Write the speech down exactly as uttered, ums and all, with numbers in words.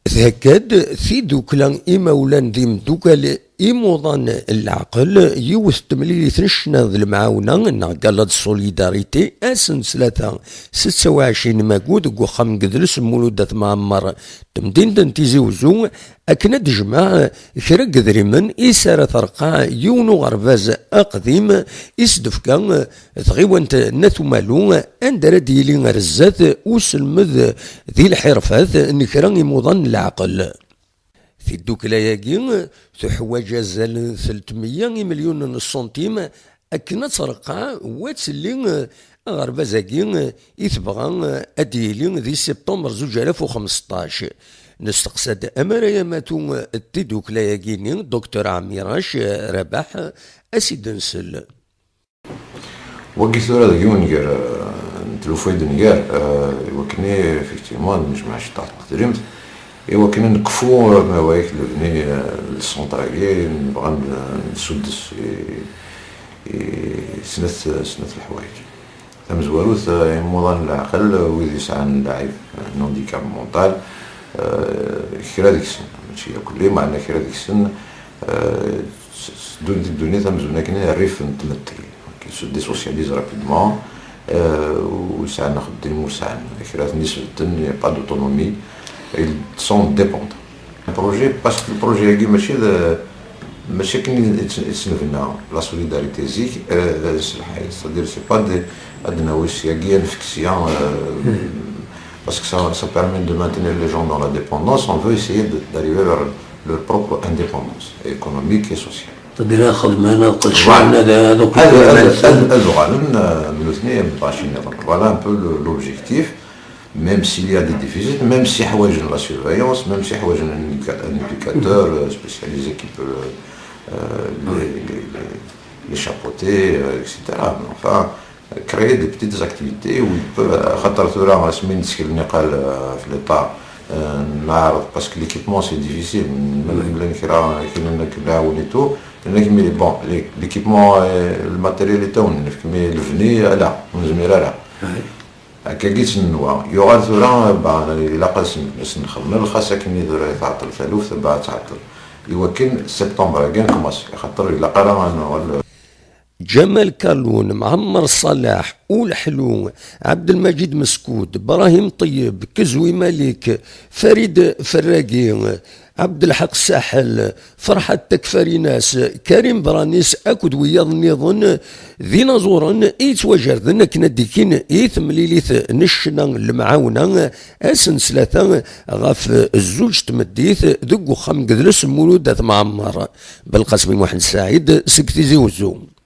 Thegga-d tiddukla imawlan d imeddukal imuḍan n leɛqel yiwet n temlilit n ccna d lemɛawna neɣ gala de solidarité ass n tlata setta u ɛecrin mayu deg uxxam n yidles Mulud At Mɛemmer n temdint n Tizi Uzzu, akken ad d-tejmeɛ kra n yedrimen i s ara terqeɛ yiwen uɣerbaz aqdim i s-d-tefka tɣiwant n At Umalu, anda ara d-yili ar zdat uselmed di lḥirfat n kra imuḍan n leɛqel. Tiddukla-agi tuḥwaǧ azal n telt meyya imelyunen n ṣṣuntim akken ad terqeɛ u ad telli aɣerbaz-agi i tebɣa ad d-yili di septembre zuǧ alaf u xemseṭṭac. Nesteqsa-d amaray amatu n tiddukla-agi-ni, Docteur Ɛmirac Rabaḥ, ad s-id-nsel. Wagi tura d yiwen gar, eh, n tlufa i d-nger, eh, i wakken effectivement ad nejmeɛ ciṭṭaḥ n tedrimt, i wakken ad nekfu, eh, ma wayek lebni, eh, n lṣenṭr-agi, nebɣa n-, nsuddes i, i snat, snat leḥwayeǧ. Tamezwarut, eh, imuḍan n leɛqel, eh, wid yesɛan lɛib, eh, n handicap mental, eh, kra deg-sen, mačči akk lli, meɛna kra deg-sen, eh, s-, s-, ddunit, ddunit amzun akken rrif n tmetti, qui se désocialise rapidement, eh, ur sɛan axeddim, ur sɛan kra, aten-, il n'y a pas d'autonomie, ils sont dépendants. Projet, parce que le projet-agi mačči d, mačči akken i tt-, i tt-nebna la solidarité zik, eh, d aselḥay, c'est-à-dire c'est pas de, ad nawi syagi ad nefk sya, eh, parce que ça, ça permet de maintenir les gens dans la dépendance, on veut essayer de, d'arriver vers leur propre indépendance économique et sociale. C'est-à-dire ad xedmen, ad qedcen, ad, ad, ad uɣalen, eh, nutni am tɣaci nniḍen. Voilà un peu le, l'objectif. Même s'il y a des déficits, même si ḥwajen la surveillance, même si ḥwajen un éduca-, un éducateur, euh, spécialisé qui peut, euh, les, les, les, les chapeauter, euh, et cetera. Mais enfin, créer des petites activités où il peut, euh, xaṭer tura asmi nettkel niqal, euh, في l'État, euh, نعرض, parce que l'équipement c'est difficile. Même لان كرا كنا نعاون et tout, لان كمي, bon, l'é-, l'équipement, euh, le matériel est, mais le venir là, on se met là. Akkagi tt-nenwa. Yuɣal tura, ben, ilaq ad sen-, ad sen-nxemmel, xas akken i tura tɛeṭṭel taluft, ben, ad tɛeṭṭel. Iwakken septembre-agi ad nkumaṣi, axaṭer ilaq ara ad nuɣal. Ǧamal Kalun, Mɛemmer Ṣaleḥ, Uleḥlu, Ɛebdelmaǧid Meskud, Brahim Ṭeyyeb, Kezwi Malik, Farid Ferragi, Ɛebdelḥaq Saḥel, Ferḥat Takfarinas, Karim Branis akked wiyaḍ nniḍen d inaẓuren i yettwajerden akken ad d-ikin i temlilit n ccna n lemɛawna ass n tlata ɣef zuǧ tmeddit deg uxxam n yidles Mulud At Mɛemmer. Belqasem Muḥend Saɛid seg Tizi Uzzu.